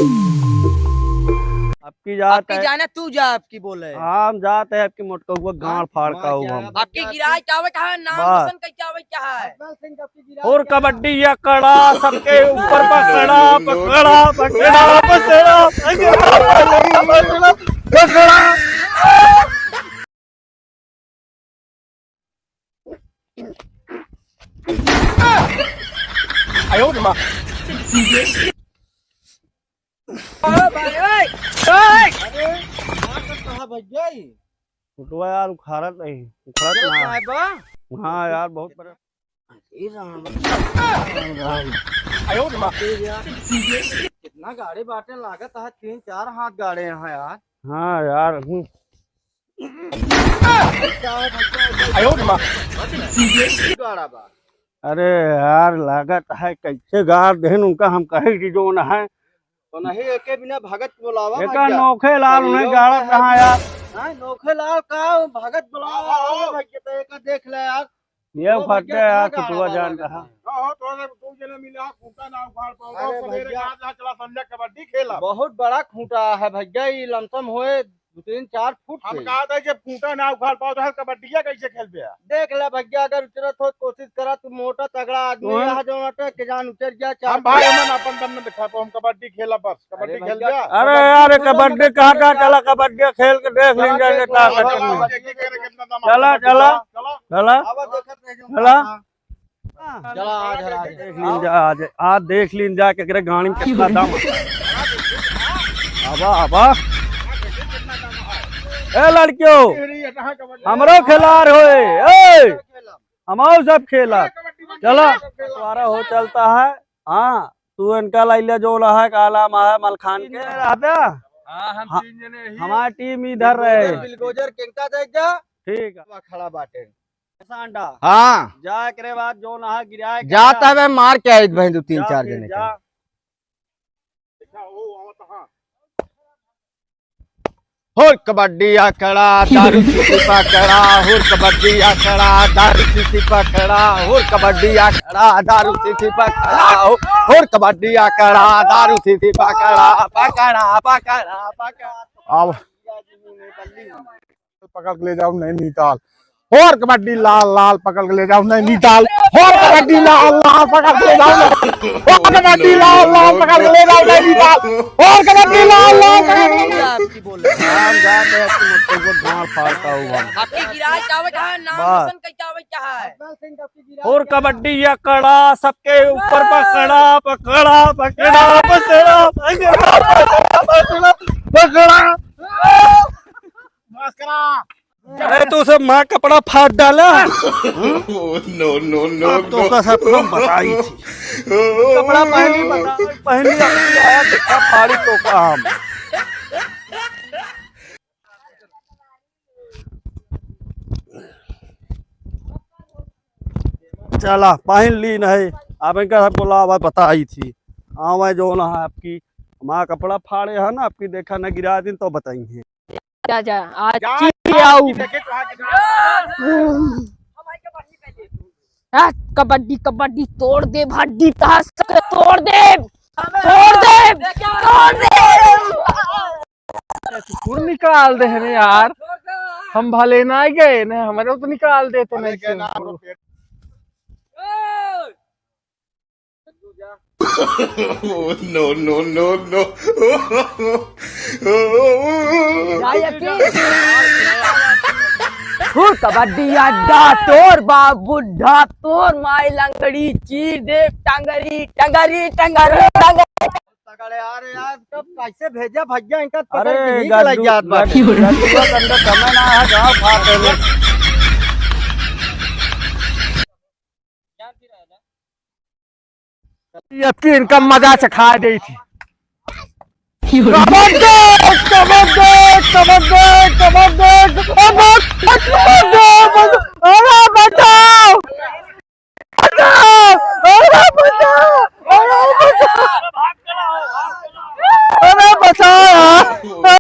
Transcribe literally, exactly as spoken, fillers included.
अब की जात अब की है। जाना तू जा, अब की बोले। हाँ, हम जात है, अब की मोटकौआ गाँड़ फाड़ का हूँ हम। अब की गिराए क्या आवे, कहाँ नाम बस। रोशन कइके आवे, क्या है? और कबड्डी अकड़ा, सबके ऊपर पकड़ा, पकड़ा, पकड़ा, पकड़ा, पकड़ा। आयो रे माँ। अरे, का करता है भैया ई? फुटवा यार उखाड़त नहीं, उखड़त उखड़त ना। ना है बा? हाँ यार, बहुत बड़ा। अरे राम, राम, राम। आयो रे माँ। कितना गाड़े बाटे, लागत है तीन चार हाथ गाड़े हैं यार। हाँ यार, हम्म। आयो रे माँ। गाड़ा बा। अरे यार, लागत है कैसे गाड़ देहन उनका, हम कहे कि जौन है। तो नहीं, एके बिना भगत बोलावा एका भैया। नोखे लाल उन्हें गाड़त रहा यार। हाँ, नोखे लाल का भगत बोलावा, आओ, आओ। भैया, तो एका देख ले यार। ये ओ फटे भैया, यार, कहाँ कुटुआ गाड़ा जान बा? रहा। कहो, तोरे दू जने मिला, खूंटा ना उखाड़ पाओ। अरे सबेरे भैया। कहा था, चला संजय कबड्डी खेला। बहुत बड़ा खूंटा है भैया, ये लमसम होए दो तीन चार फुट हम के। कहा था, जब खूंटा ना उखाड़ पाओ, तो हम कबड्डिया कैसे खेलबे यार? देख ले भैया, अगर उतरत हो, कोशिश करा, तू मोटा तगड़ा आदमी ओए। यहाँ जो अटक के जान उतर गया, चार हम भाई, हम अपन दम में दिखा पाओ, हम कबड्डी खेला बस, अरे कबड्डी खेल भैया, गया। अरे यार, कबड्डी कबड्डी कहाँ का, चला कबड्डी खेल के देख लीन जाए, का करनी। चला, चला, चला। आवा देखत रह जाओ। चला। चला, आज हरा दे। देख लीन जा, आज, आज देख लीन जा, केकरे गाड़ी में कितना दम है। आवा, आवा। ए लड़कियों, हमरो खिलार होए, ए, हमरो सब खेला। चला, तुम्हारा हो चलता है। हाँ, तू इनका लाई ले जो रहा है, काला माह मलखान के। हाँ, हम हाँ, तीन जने ही। हमारी टीम इधर रहे। बिलगोजर, बिलगोजर किनका दे जा? ठीक है। खड़ा बाटे। सांडा। हाँ। जा एकरे बाद जो नहा गिराए के जाता है, मार के आइत भाई, दो तीन जा चार फिर जने जा। के। हुर कबड्डी अकड़ा, दारू सीसी पकड़ा, हुर कबड्डी अकड़ा, दारू सीसी पकड़ा, हुर कबड्डी अकड़ा, दारू सीसी पकड़ा, हु-, हुर कबड्डी अकड़ा, दारू सीसी पकड़ा, पकड़ा, पकड़ा, पकड़ा। अब पकड़ के ले जाओ नैनीताल। हुर कबड्डी लाल लाल पकड़ के ले जाओ नैनीताल। हुर कबड्डी लाल लाल पकड़ के ले जाओ नैनीताल। हुर कबड्डी लाल लाल पकड़ के ले जाओ नैनीताल। हुर कबड्डी लाल लाल पकड़ के ले जाओ। आपकी बोल रहे हैं। हम जाते हैं, तुम उसको गांड फाड़ता हूँ हम। आपकी गिराए क्या आवत है? नाम बस। रोशन कइके आवत है? हुर कबड्डी अकड़ा, सबके ऊपर पकड़ा, पकड़ा, पकड़ा, पकड़ा, पकड़ा, पकड़ा, पकड़ा। बस करा। अरे, तू सब माँ कपड़ा फाड़ डाला। नो, नो, नो, अब तो नो। का सब हम बताई थी। कपड़ा पहली बता, पहली अपनी आया, देखा फाड़ी तो काम। चला, पहन ली नहीं। अब इनका सब बोला, अब बताई थी। आवे जो ना है आपकी माँ कपड़ा फाड़े है ना, आपकी देखा न गिरा दिन तो बताई है। जा, जा, आज जा, चीज जा, आऊ। देखे तो आके जा। हाँ, कबड्डी, कबड्डी, तोड़ दे, हड्डी तहस के तोड़ दे, तोड़ दे, तोड़ दे। कुकुर निकाल दे रे यार, हम भले ना गए ना, हमारे तो निकाल देते अरे नहीं गए ना, तो। हमरो पेट। No, no, no, no. हुर कबड्डी अड्डा, तोर बाप बुढ़ा, तोर माई लंगड़ी, चीर दे टंगरी, टंगरी, टंगरी, टंगरी। तगड़े यार, यार, कब कैसे भेजा भैया इनका, पकड़ अरे, के ही गड्डू, चला जात बाटे। गड्डू, गड्डू के अंदर समय ना है, गाँव फाड़ देले। ये अबकी इनका मजा चखा दे थी। कबड्डी, कबड्डी, कबड्डी, कबड्डी, कबड्डी।